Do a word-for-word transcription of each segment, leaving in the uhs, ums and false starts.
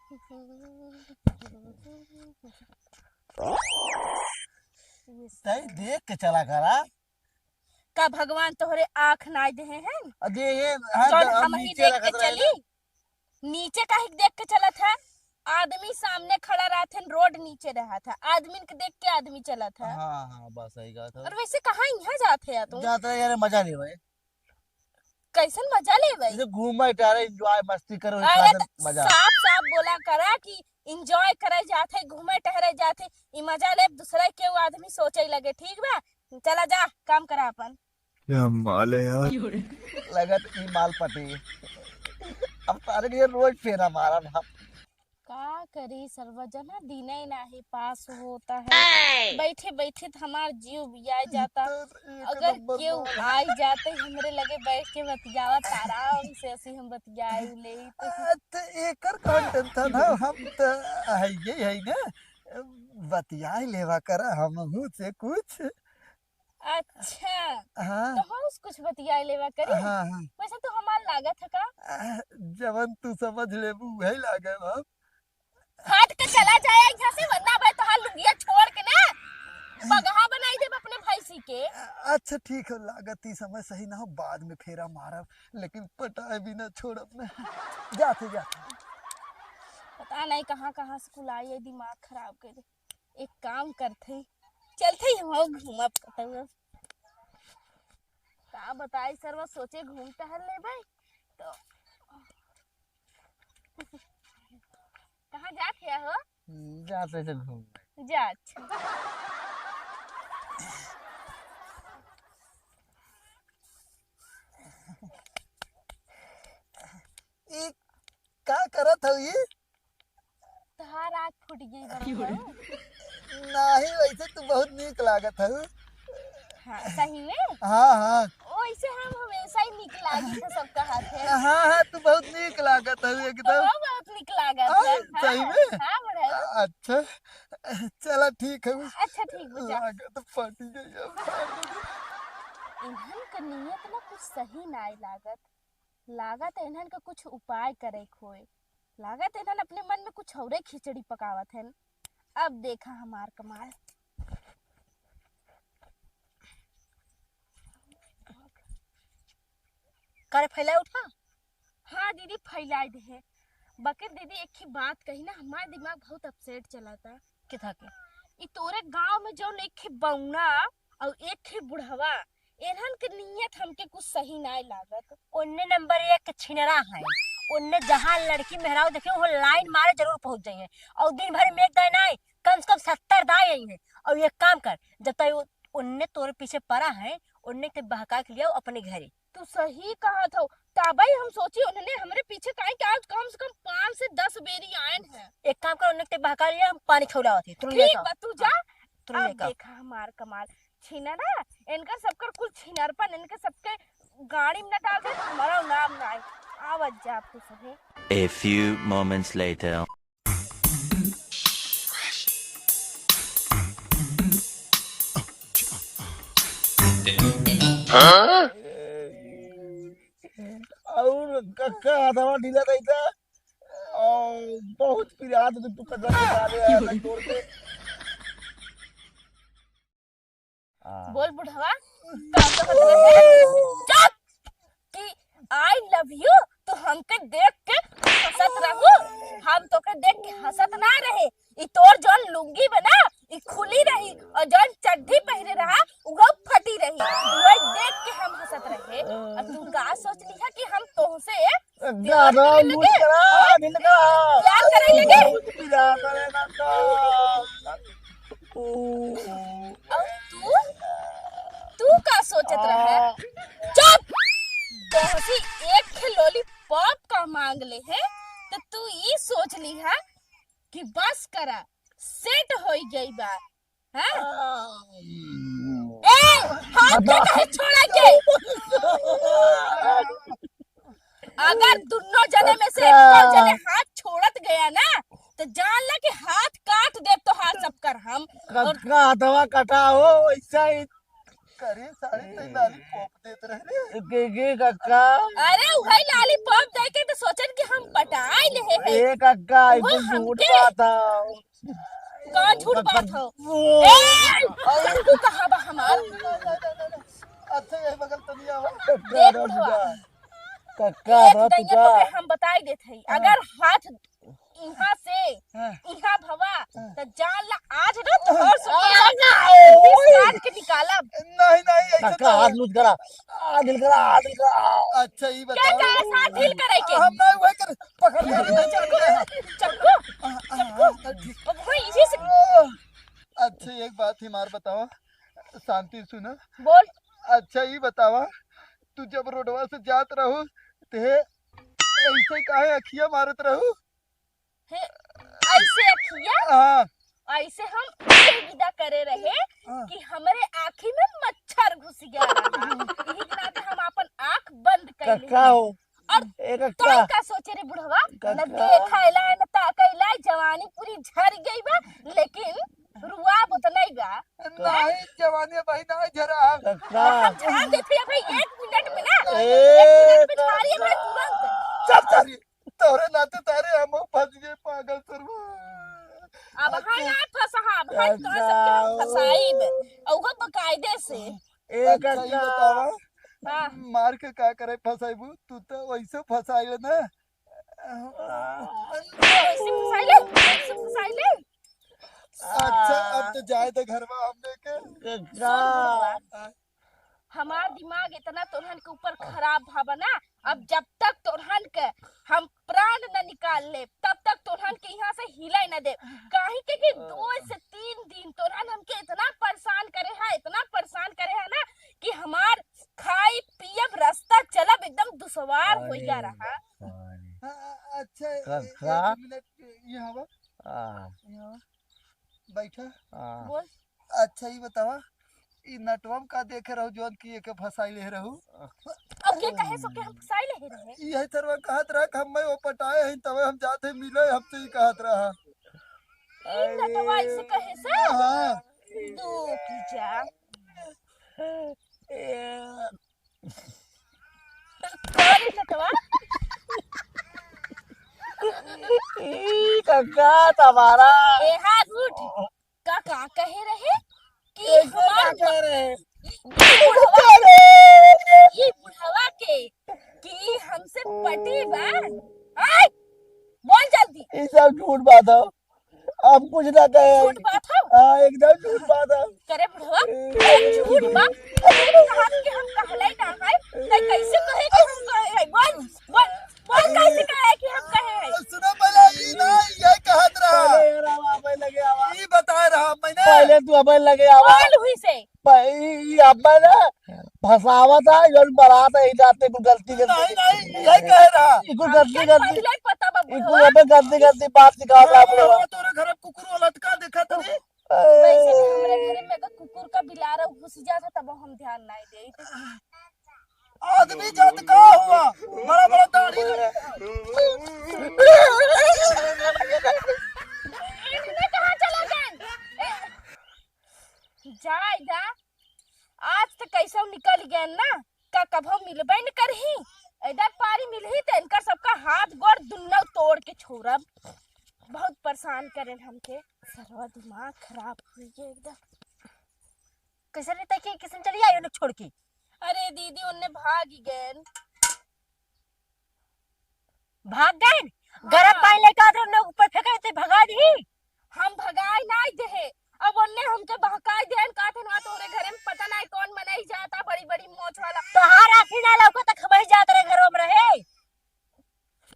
तई देख के चला करा। का भगवान तोहरे आँख नाई देहे हैं? अरे ये, हाँ, जौन तो हम हमही नीचे देख के रखत रहे चली? ना। नीचे काहे के देख के चलत है? आदमी सामने खड़ा रहत है, रोड नीचे रहत है, आदमी के देख के आदमी चलत है। हाँ, हाँ, बस सही बात है। और वैसे कहाँ यहाँ जात है तू? जात है यार, मजा लेवे। कैसन मजा लेवे? जैसे घूमे टहरे, एंजॉय मस्ती करो, अरे तो मजा। साफ साफ बोला करा कि एंजॉय करे जात है, घूमे टहरे जात है, ई मजा ले दूसरा केहू आदमी सोचे लगे, ठीक बा? चला जा, काम करा अपन। क्या माल है यार। लगत ई माल पटी। अब तारे के ये रोज फेरा मारा ना। का करी सरवा, जना दिने नाही पास होता है। बैठे बैठे तो हमार जीव बिया जाता। तो एक अगर नंबर केहू माल। आई जाते हमरे लगे बैठ के बतियावत आराम से, ऐसी हम बतियाई ले। आ, तो एकर कौन टेंशन है, हम तो है ये है ना, बतियाई लेवा करा हमहू से कुछ। अच्छा, हाँ। तो हम कुछ बतियाई लेवा करी। हाँ, हाँ। वैसे तो हमार लागत है का? आ, जवन तू समझ लेबू, वही लागे हम। हट के चला जाए यहाँ से, वरना भाई तोहार लुगिया छोड़ के ना बगहा बनाई देब अपने भैंसी के। अच्छा, ठीक है, लागत ई समय सही ना हो, बाद में फेरा मारब, लेकिन पटाए भी ना छोड़ब ना। जाते, जाते। पता नहीं कहाँ, कहाँ से कुल आई है, दिमाग खराब कर दे। एक काम करते, चलते ही हम घूमब कतौ। का बताई सरवा, सोचे घूम टहल लेबै तो। कहाँ जात है हो? हम्म, जाते थे घूमने। जा, अच्छा। ई का करत हऊ ई? तोहार आँख फूट गई बा। नाही, वैसे तू बहुत नीक लागत हऊ। हाँ, सही में? हाँ, हाँ। वैसे हम हमेशा ही नीक लागी थे सबका हाथे। हाँ, हाँ, तू बहुत नीक लागत हऊ एकदम। तो बहुत नीक लागत हाँ, है। हाँ, सही में? हाँ, बड़े। अच्छा, चला ठीक है। अच्छा, ठीक बा, जा। लागत फट गई अब। इन्हन के नियत ना कुछ सही नाई लागत। लागत इन्हन के कुछ उपाय करे के होए। लागत इन्हन अपने मन में कुछ औरे खिचड़ी पकावत हन। अब देखा हमार कमाल। करे फैलाए उठा? हाँ दीदी, फैलाए दे है। बकिर दीदी, एक ही बात कही ना, हमार दिमाग बहुत अपसेट चला था। किथा के? ई तोरे गांव में जौन एक ही बौना और एक ही बुढ़वा, एन्हन के नियत हमके कुछ सही नाय लागत। ओन्ने नंबर एक के छिनरा है, ओन्ने जहाँ लड़की मेहरारू देखे, वो लाइन मारे जरूर पहुँच जाइए। और दिन भर में एक दाई नाय, कम से कम सत्तर दाई आई है। और एक काम कर, जब तक वो ओन्ने तोरे पीछे पड़ा है, ओन्ने के बहका के लियाओ अपने घरे। तू सही कहत हो, तबई हम सोची उन्हने हमरे पीछे काहे कि आज कम से कम पाँच से दस बेरी आयन है। एक काम कर, ओन्ने के बहका लिया, हम पानी खौलावत ही, तुरंत ठीक लेके आओ। बा, तू जा। हाँ, तुरंत अब लेके आओ। देखा हमार कमाल। छिनरा, इनकर सबकर कुल छिनरपन, इनके सबके गाड़ी में न डाल दे, हमारा नाम ना आए। आवत जा अब तू सही। A few moments later. और क-, का हथवा ढीला रही था? और बहुत पिरात तो तू कसम से खा ले, हाथ जोड़ के। आ। बोल बुढ़वा, का कहत रहे? चुप! कि I love you, तू हमके देख के हंसत रहू, हम तोके देख के हंसत ना रहे। ई तोर जौन लुंगी बा ना, ई खुली रही, और जौन चड्ढी पहिरे रहा, उहो फटी रही। वही देख के हम हंसत रहे। और तू का सोच लिहा कि हम तोहसे प्यार गाना करे लगे? मुस्कुरा, हाँ? दिल का प्यार करे लगे? बहुत प्यार करे ना का। और तू, तू का सोचत रहे? आ। चुप! तोहसे एक ठे लॉलीपॉप का मांग ले है, तो तू ई सोच लिहा कि बस करा, सेट होई गई बा, हाँ? आ। ए, हाथ के काहे छोड़ा के? अगर दुनो जने में से अच्छा। एको जने हाथ छोड़त गया ना, तो जान ला कि हाथ काट देब तोहार सबकर हम। क-, और का हथवा कटा हो, वैसा ही। करे साड़ी, तई लॉलीपॉप देत रहे रे। के, के कक्का? अरे, उहइ लॉलीपॉप देके त सोचन कि हम पटाइ लेहे हैं। ए कक्का, ई वो कुल झूठ हमके बात ह। का झूठ बात हो? वो ए, तू कहाँ बा हमार? अच्छा, यही बगल तनी आवा। देख बुढ़वा। कक्का, देख रह दैया तुझा। तोके हम बताइ देत हई। हाँ। अगर हाथ इहाँ से, हाँ। इहाँ भवा, हाँ। त जान ला आज ना तोहर सुतुआ हाँ। बीस काट के निकालब। नहीं, नहीं, ऐसे कक्का, तो हाथ लूज करा। आ, ढील करा, आ, ढील करा। अच्छा, ई के बताओ। कहे हाथ ढील करे के? हम नहीं, वही कर, पकड़ ले। चक्कू, चक्कू, हाँ, हाँ, चक्कू। हाँ, हाँ, ठीक। अब वही इसी से अच्छा, एक बात हमार बतावा, शांति सुना। बोल। अच्छा, ई बतावा, तू जब रोडवा से जात रहू, ते ऐसे काहे अखिया मारत रहू? हे, ऐसे अखिया? हाँ। ऐसे हम एह विदा करे रहे हाँ। कि हमरे आँखी में मच्छर घुस गया रहा। यही के नाते हम आपन आँख बंद कर कक्का हो। और ए, कक्का। तोय का सोचे रे बुढ़वा? न कक्का। देखइला, न ताकइला, जवानी पूरी झर गई बा, लेकिन रुआब उतनइ बा। नहीं, जवानी भाई ना झरा। कक्का। हम झाड़ देते हैं भाई, एक मिनट में ना, ए, एक मिनट में झाड़िए भाई तुरंत। चुप सारी, तोरे नाते तारे हम फंस गए पागल सरवा। अब हाँ ना फंसा, अब हाँ तोरे सबके हम फंसाइब, और वो बकायदे से। ए अच्छा, ई कक्का। बतावा, हाँ। मार के का करे फंसाइबू? तू तो वैसे फंसाइले ना। वैसे फंसाइले, वैसे फंसाइले। अच्छा, अब तो जाए दे घरवा हमने के। कक्का। सुन बुढ़वा, हमार दिमाग इतना तोरहन के ऊपर खराब भा बा ना, अब जब तक तोरहन के हम प्राण न निकाल लेब, तब तक तोरहन के यहाँ से हिलै न देब। काहे के कि दो से तीन दिन तोरहन हमके इतना परेशान करे है, इतना परेशान करे है ना कि हमार खाई पियब, रास्ता चलब एकदम दुश्वार हो गया रहा। अ-, अ-, अच्छा, ए-, कक्का? एक मिनट, यहाँ आवा। हाँ। यहाँ आवा। बैठा। हाँ। बोल। अच्छा, ई बतावा, ई नटवा में का देखे रहू जौन कि एके फंसाई ले रहू? अब के कहे सो के हम फंसाई ले रहे? ई है सरवा कहत रहा कि हम मैं वो पटाए हैं, तबे हम जाते मिले, हमसे ही कहत रहा। ई नटवा ऐसे कहे से? हाँ। दो की जा। ए, अरे नटवा। ई कक्का तुम्हारा। ए, हाथ उठ। का, का कहे रहे कि कैसे हमार का कह रहे? बुढ़वा, अरे! ई बुढ़वा के कि हमसे पटी बा। आय! बोल जल्दी। ई सब झूठ बात है। हम कुछ ना कहे। झूठ बात है? हाँ, एकदम झूठ बात है। करे बुढ़वा, ए! ई झूठ बा। ई कहा कि हम कहले ना है, त कैसे कहे कि हम कहे है? बोल, बोल। बोल, कैसे कहे कि हम कहे हैं? सुनो पहले, ई ना, ये कहत रहा। पहले ये रहा, हमें लगे आवा। ई बताए रहा मैंने। पहले तू हमें लगे आवा। बोल हुई से। प-, ई, ई हमें ना फंसावा था, जौन बरात है, ई जाते कुल गलती, गलती। नहीं, नहीं, ये कह रहा। ई कुल गलती, हमके गलती। पहले पता बा ई बुढ़वा। कुल हमें गलती, गलती बात निकाल रहा हाँ, बुढ़वा। तोरे घर में कुकुर लटका देखा तनी। वैसे भी हमरे घर में अगर कुकुर का बिलारा घुस जाता, तब हम ध्यान नहीं देइत। आदमी जात का हुआ? बड़ा बड़ा दाढ़ी लगे। इनमें कहाँ चला गए? जाए दा, आज तो कैसे निकल गए ना, का कभो मिलबे न करही। इधर पारी मिलही तो इनका सबका हाथ गोड़ दुन्नो तोड़ के छोड़ब। बहुत परेशान करेन हमके। सरवा दिमाग खराब हुई है एकदम। कैसे रहता कि किसन चली आई उन्हें छोड़ के? अरे दीदी, उन्हें भाग ही गए। भाग गए? गरम हाँ। पानी लेके आते उन्हें ऊपर फेंके थे, भगा दी। हम भगाए नहीं दे। अब उन्हें हमके बहकाए देन, कहत हन, "वहाँ तोरे घरे में पता नहीं कौन मनई जाता, बड़ी बड़ी मोछ वाला।" तोहार आँखी ना लौको तक हम ही जात रहे, घरों में रहे।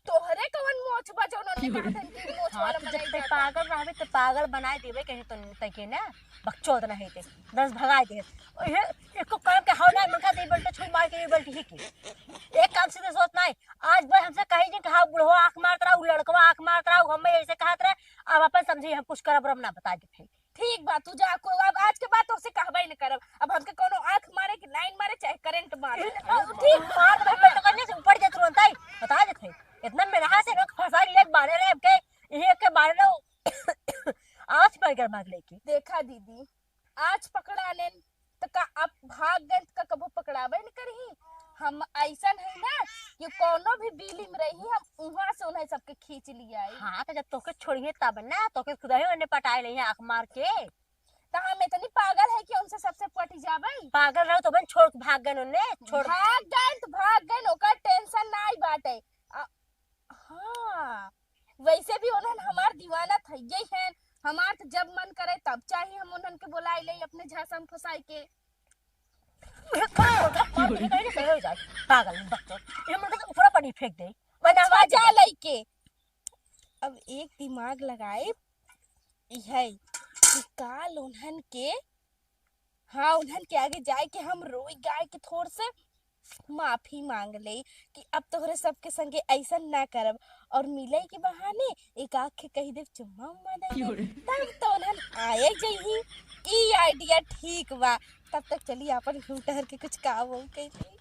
तोहरे कवन मोछ बा जौन ओन्ने कहत हन कि मोछ हाँ, वाला तो जब बनाई ते जाता? पागल रहबे तो पागल बनाए देबे कहे तो तैके ना, बकचोद नहीं ते, दस भगाए दे। ओहे, एको काम के हौ ना, मनका दे बल्टे छुई मार के ये बल्टी ही की। एक काम सीधे सोच नहीं, आज भाई हमसे कही जे कि हाँ बुढ़वा आँख मारत रहा, उ लड़कवा आँख मारत रहा, उ हमें ऐसे कहत रहे, अब अपन समझी हम कुछ करब रब ना बता दे फिर। ठीक बा, तू जा, को-, अब आज के बाद तोसे कहबे न करब। अब हमके कोनो आँख मारे कि लाइन मारे, चाहे करंट मारे। ए, ठीक। मार दे, बेटा, कन्या से ऊपर जा तुरंत आई, बता देत है। इतना मेरा से लोग फंसा लिया, बारे रे, हमके, ये के बारे लो। आज पर कर मार लेके। देखा दीदी, आज पकड़ा लेन, त का अब भाग गए त का कबो पकड़ाबे न करही? हम अइसन है ना कि कउनो भी बिली में रही, हम उहाँ से उन्हें सबके खींच लियाई। हाँ, त जब तोके छोड़िए तब ना, तोके खुदही ओने पटाए लइहे आँख मार के। त हम इतनी पागल है कि उनसे सबसे पटी जाबे? पागल रहो त अपन छोड़ के भाग गए ओने, छोड़। भाग गए त भाग गए, ओकर tension नाई बाटे। आ, हाँ, वैसे भी उन्हन हमार दीवाना थइये हैं। हमार त जब मन करे तब चाही हम उन्हन के बोलाई ले अपने झांसा में फंसाई के। पागल बच्चों, ये मन के ऊपर पानी फेंक दे। अच्छा, जा लइके। अब एक दिमाग लगाए, इहे कि काल उन्हन के, हाँ, उन्हन के आगे जाए के हम रोई गाय के थोर से माफी मांग ले कि अब तोहरे सबके संगे अइसन ना करब, और मिले के बहाने एक आँख के कही देब चुम्मा उम्मा दे दे। तब तो उन्हन आए जइही। ई idea ठीक बा। तब तक चली आपन घूम टहर के कुछ काम वाम कइली।